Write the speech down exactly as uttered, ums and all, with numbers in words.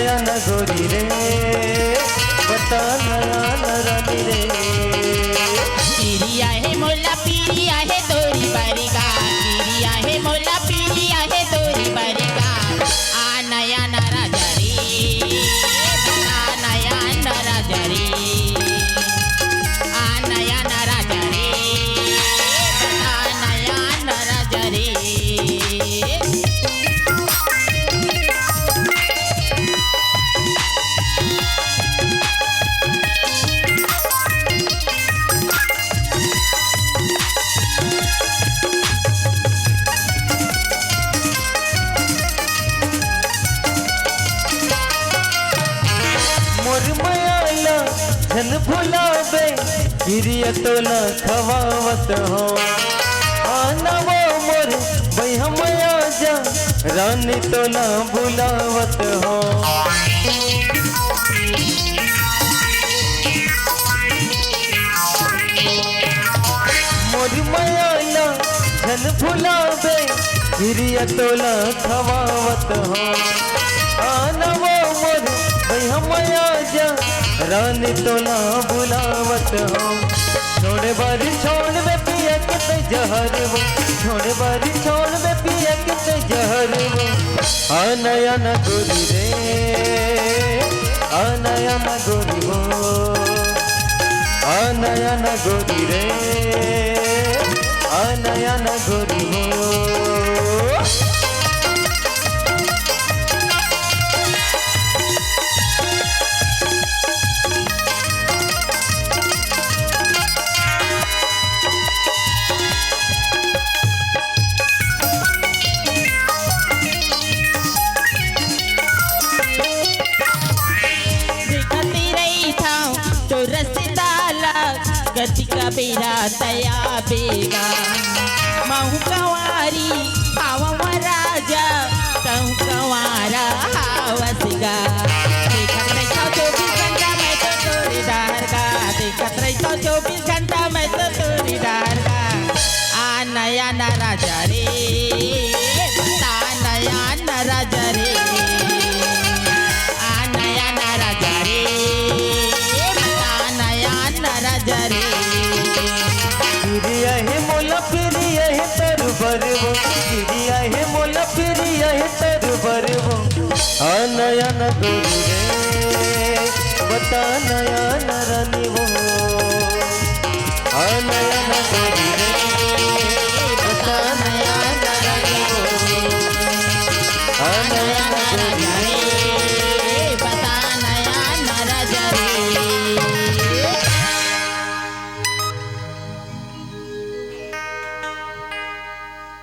नया न गोरी रे, बता नया न रानी रे। किरिया हे मोला पिरिया हे तोरी बरिगा, किरिया हे मोला पिरिया हे तोरी बरिगा। आ नया न राजा रे, बता नया न राजा रे। आ नया न राजा रे, बता नया न राजा रे। मोर मया ला झन भुलाबे, किरिया तोला खवावत हो। आना वो मोर बइहा मया जा, रानी तोला बुलावत हो। मोर मया ला झन भुलाबे, किरिया तोला खवावत हो। आना वो मोर बइहा मया जा, रानी तोला बुलावत हो। छोड़े बारी छोड़बे पिया के तैं जहर वो, छोड़े बारी छोड़बे पिया के तैं जहर वो। आ नया न गोरी रे, आ नया न गोरी वो, आ नया न गोरी रे, आ नया न गोरी वो। देखत रहिथंव तोर रसदाला, कतिका बेरा तया बेगा। महूँ कंवारी हावंव राजा, तहूँ कंवारा हावस गा। देखत रहिथंव चौबीस घंटा मैं तो तोरे डहर गा, देखत रहिथंव चौबीस घंटा मैं तो तोरे डहर गा। आ नया न राजा रे, बता नया न राजा रे। आ नया न राजा रे, बता नया न राजा रे। पिरिया हे मोला पिरिया हे तोर बर वो, पिरिया हे मोला पिरिया हे तोर बर वो। आ नया न गोरी रे, बता नया न रानी वो। आ नया न गोरी रे, बता नया न रानी वो। आ नया